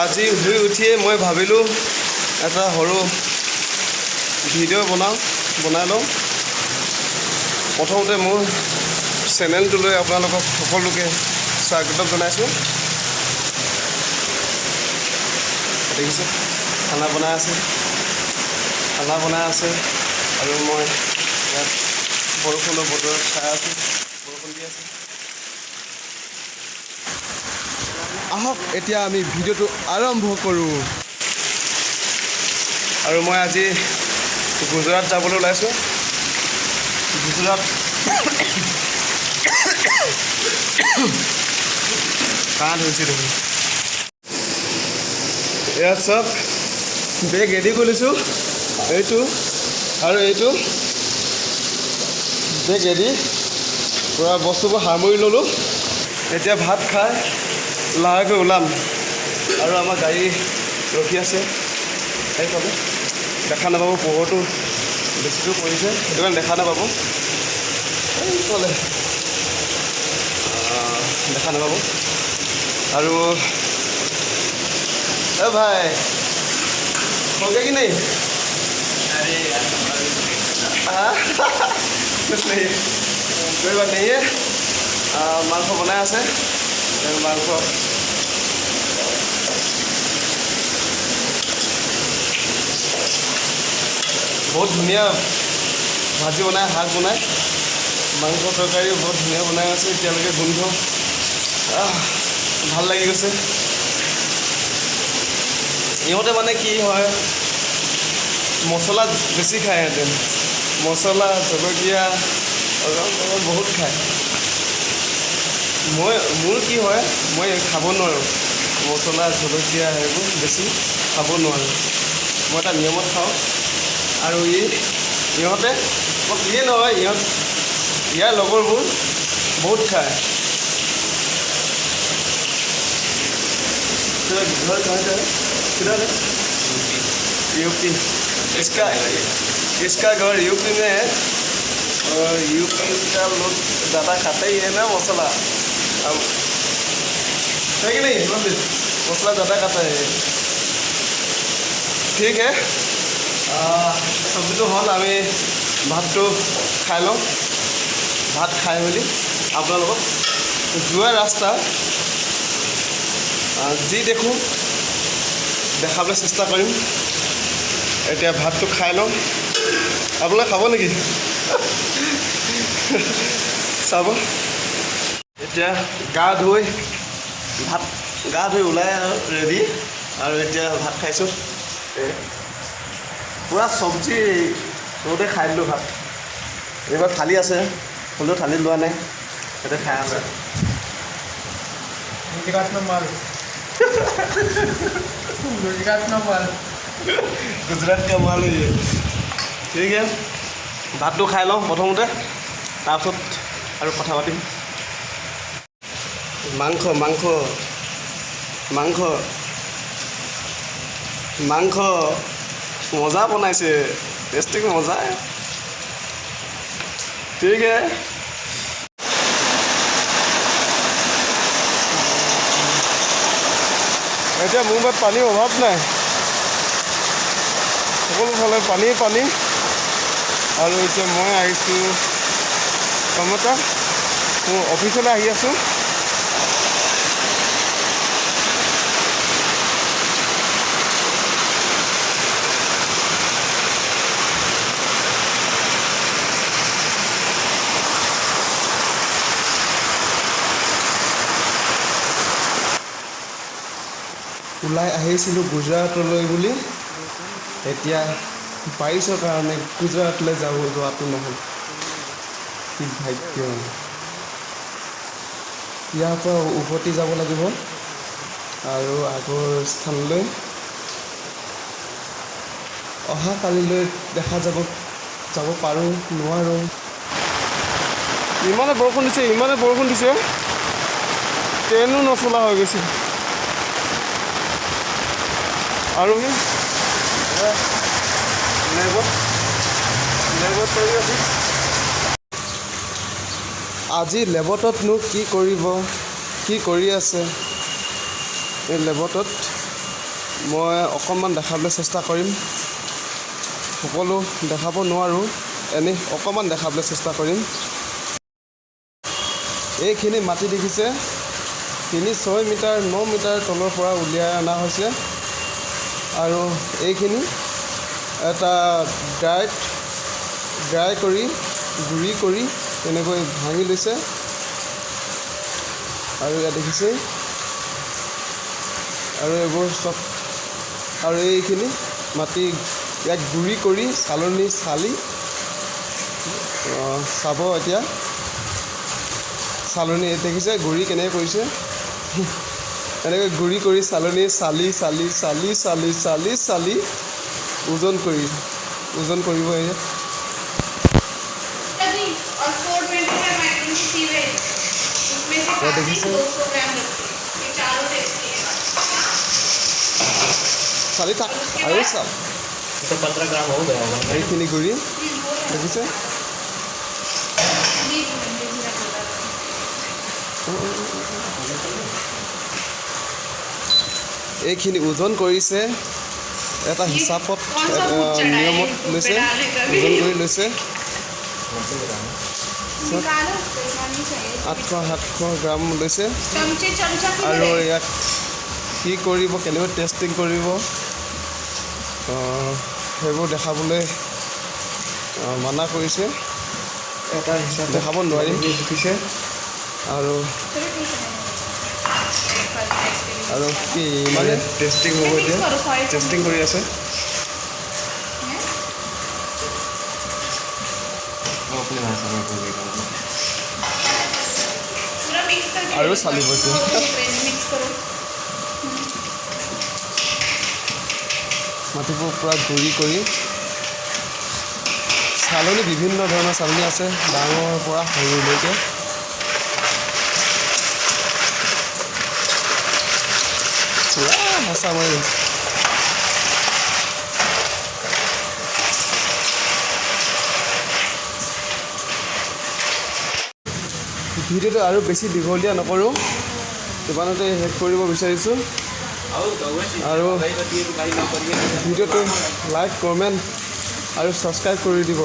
আজি শুই উঠিয়ে মই ভাবিলোঁ এটা সৰু ভিডিঅ' বনাওঁ, বনাই লওঁ। প্ৰথমতে মোৰ চেনেলটোলৈ আপোনালোকক সকলোকে স্বাগতম জনাইছোঁ। দেখিছে, খানা বনাই আছে, খানা বনাই আছে আৰু মই ইয়াত বৰষুণৰ বতৰত চাই আছোঁ, বৰষুণ দি আছে। আহক, এতিয়া আমি ভিডিঅ'টো আৰম্ভ কৰোঁ। আৰু মই আজি গুজৰাট যাবলৈ ওলাইছোঁ। গুজৰাট কাহ ধৰিছে দেখোন। ইয়াত চব বেগ ৰেডি কৰি লৈছোঁ। এইটো আৰু এইটো বেগ ৰেডি, পূৰা বস্তুবোৰ সামৰি ল'লোঁ। এতিয়া ভাত খাই লাহেকৈ ওলাম। আৰু আমাৰ গাড়ী ৰখি আছে সেইফালে, দেখা নাপাব। পোহৰটো বেছিকৈ পৰিছে, সেইটো কাৰণে দেখা নাপাব। এইফালে দেখা নাপাব। আৰু ए भाई, हो गया कि नहीं? अरे यार, हाँ, कुछ नहीं, कोई बात नहीं है। মাংস বনাই আছে। এই মাংস বহুত ধুনীয়া ভাজি বনায়, শাক বনায়, মাংস তৰকাৰীও বহুত ধুনীয়া বনাই আছে। এতিয়ালৈকে গোন্ধ ভাল লাগি গৈছে। ইহঁতে মানে কি হয়, মছলা বেছি খায়। সিহঁতে মছলা, জলকীয়া অলপ অলপ বহুত খায়। মই মোৰ কি হয়, মই খাব নোৱাৰোঁ। মছলা, জলকীয়া সেইবোৰ বেছি খাব নোৱাৰোঁ। মই এটা নিয়মত খাওঁ। আৰু ইহঁতে, ইয়ে নহয়, ইহঁত ইয়াৰ লগৰবোৰ বহুত খায়। घर कहाँ का है? किधर है? यूपी। इसका इसका घर यूपी में है और यूपी का लोग ज़्यादा खाते ही है ना मसाला। अब है कि नहीं मंदिर? मसाला ज़्यादा खाता है। ठीक है, চব্জিটো হ'ল, আমি ভাতটো খাই লওঁ। ভাত খাই মেলি আপোনালোকক যোৱা ৰাস্তা যি দেখোঁ দেখাবলৈ চেষ্টা কৰিম। এতিয়া ভাতটো খাই লওঁ। আপোনালোকে খাব নেকি? চাব। এতিয়া গা ধুই ভাত, গা ধুই ওলাই আৰু ৰেডি। আৰু এতিয়া ভাত খাইছোঁ। পূৰা চব্জি ৰ'দে খাই দিলোঁ ভাত। এইবাৰ থালি আছে, হ'লেও থালি লোৱা নাই, তাতে খাই আছে। गुजरात में माल, गुजरात में माल। गुजरात का माल है ये। ঠিক আছে, ভাতটো খাই লওঁ প্ৰথমতে, তাৰপিছত আৰু কথা পাতিম। মাংস, মাংস, মাংস, মাংস মজা বনাইছে, টেষ্টিং মজা। ঠিক है। এতিয়া মুম্বাইত পানীৰ অভাৱ নাই, সকলোফালে পানী পানী। আৰু এতিয়া মই আহিছোঁ কমতা, মোৰ অফিচলৈ আহি আছোঁ। ওলাই আহিছিলোঁ গুজৰাটলৈ বুলি, এতিয়া বাৰিষৰ কাৰণে গুজৰাটলৈ যাব যোৱাটো নহ'ল। কি ভাগ্য! ইয়াৰ পৰা উভতি যাব লাগিব আৰু আগৰ স্থানলৈ। অহা কালিলৈ দেখা যাব, যাব পাৰোঁ নোৱাৰোঁ। ইমানে বৰষুণ দিছে, ইমানে বৰষুণ দিছে, ট্ৰেইনো নচলা হৈ গৈছে। আৰু লেবত লেবত কৰি আছোঁ। আজি লেবটতনো কি কৰিব, কি কৰি আছে এই লেবটত? মই অকণমান দেখাবলৈ চেষ্টা কৰিম। সকলো দেখাব নোৱাৰোঁ, এনেই অকণমান দেখাবলৈ চেষ্টা কৰিম। এইখিনি মাটি দেখিছে, 3-6 মিটাৰ, 9 মিটাৰ তলৰ পৰা উলিয়াই অনা হৈছে আৰু এইখিনি এটা ড্ৰাই কৰি, গুড়ি কৰি তেনেকৈ ভাঙি লৈছে। আৰু ইয়াত দেখিছে আৰু এইবোৰ চব আৰু এইখিনি মাটি ইয়াক গুড়ি কৰি চালনী চালি চাব। এতিয়া চালনী দেখিছে, গুড়ি কেনেকৈ কৰিছে। এনেকৈ গুড়ি কৰি চালনী চালি চালি চালি চালি চালি চালি ওজন কৰিব এয়া। जी, और 425 माइक्रोन की सीवेज, उसमें से वो देखिए काफी सर। 200 ग्राम लगती है। ये चारों टेस्ट है। চালি থাক আৰু চাল। तो 15 ग्राम हो गया होगा। এইখিনি গুড়ি দেখিছে। जी जी, मैं बोला था। এইখিনি ওজন কৰিছে, এটা হিচাপত, এটা নিয়মত লৈছে, ওজন কৰি লৈছে। निकालो उसको, इतना नहीं चाहिए। 800-700 গ্ৰাম লৈছে। चमचे, चमचा किधर আৰু है? ইয়াক কি কৰিব, কেনেকৈ টেষ্টিং কৰিব, সেইবোৰ দেখাবলৈ মানা কৰিছে। এটা হিচাপে দেখাব নোৱাৰিম। জুখিছে। আৰু चलो ठीक है, फर्स्ट टेस्ट के लिए। আৰু কি মানে টেষ্টিং হ'ব এতিয়া। मिक्स करो सॉरी। টেষ্টিং কৰি আছে। वो अपनी भाषा में बोलेगा। पूरा मिक्स करके আৰু চালিব এতিয়া। मिक्स करो। মাটিবোৰ পূৰা গুড়ি কৰি চালনী, বিভিন্ন ধৰণৰ চালনী আছে, ডাঙৰৰ পৰা সৰুলৈকে। পূৰা হেঁচা মাৰি ধৰিছে। ভিডিঅ'টো আৰু বেছি দীঘলীয়া নকৰোঁ, ইমানতে শেষ কৰিব বিচাৰিছোঁ। আৰু ভিডিঅ'টো লাইক, কমেণ্ট আৰু ছাবস্ক্ৰাইব কৰি দিব।